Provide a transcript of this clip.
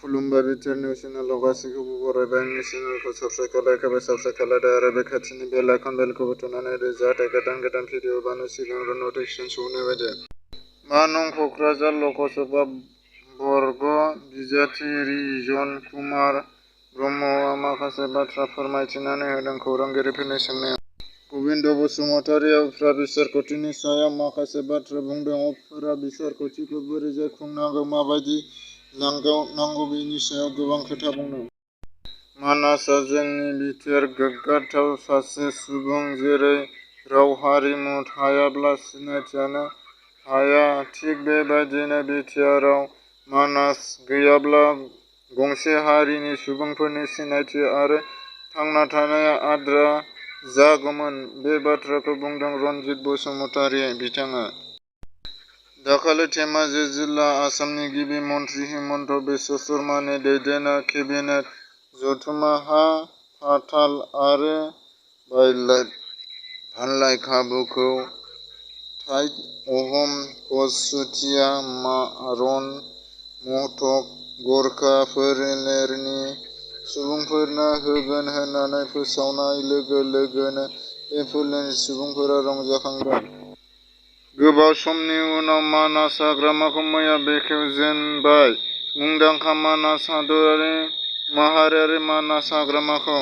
खुलुमबाय बिटिआरनि चेनेलाव गासैखौबो बरायबाय। आंनि चेनेलखौ साबस्क्राइब खालायखाबाय, साबस्क्राइब खालायदो आरो बे खाथिनि बेल आइकन बेलखौबो थुनानै होदो जाहाथे गोदान भिडिअ बानो सिगांग्रो नटिफिकेसन सहैनाय बायदि। मा नं क'क्राझार लकसभा बर्ग बिजाथि रिजन कुमार ब्रह्मआ माखासे बाथ्रा फोरमायथिनानै होदों। खौरांगिरिफोरनि सोंनायाव गबिन्द बसुमतारीआ उफ्रा बिसायख'थिनि सायाव माखासे बाथ्रा बुंदों। उफ्रा बिसायख'थिखौ बोरै खुंनांगौ, माबायदि नांगौ बेनि सायाव गोबां खोथा बुंदों। मानासआ जोंनि बिटिआर गोग्गाथाव सासे सुबुं, जेरै राव हारिमु थायाब्ला सिनायथियानो हाया, थिग बेबायदिनो बिटिआरआव मानास गैयाब्ला गंसे हारिनि सुबुंफोरनि सिनायथि आरो थांना थानाया आद्रा जागौमोन। बे बाथ्राखौ बुंदों रनजित बसुमतारी। बिथाङा दाखालि धेमाजि जिल्ला आसामनि गिबि मन्थ्रि हिमन्त बिश्व शर्मानि दैदेननाय केबिनेट जथुम्मा हा फाथाल आरो बायलाय फानलाय खाबुखौ टाइड अहम कच चुटिया मारन महतक गरखा फोलेरनि सुबुंफोरनो होगोन होननानै फोसावनाय लोगो लोगोनो बे फोलेरनि सुबुंफोरा रंजाखांदों। गोबाव समनि उनाव मानास हाग्रामाखौ मैया बेखेवजेनबाय। मुंदांखा मानास माहारियारि मानास हाग्रामाखौ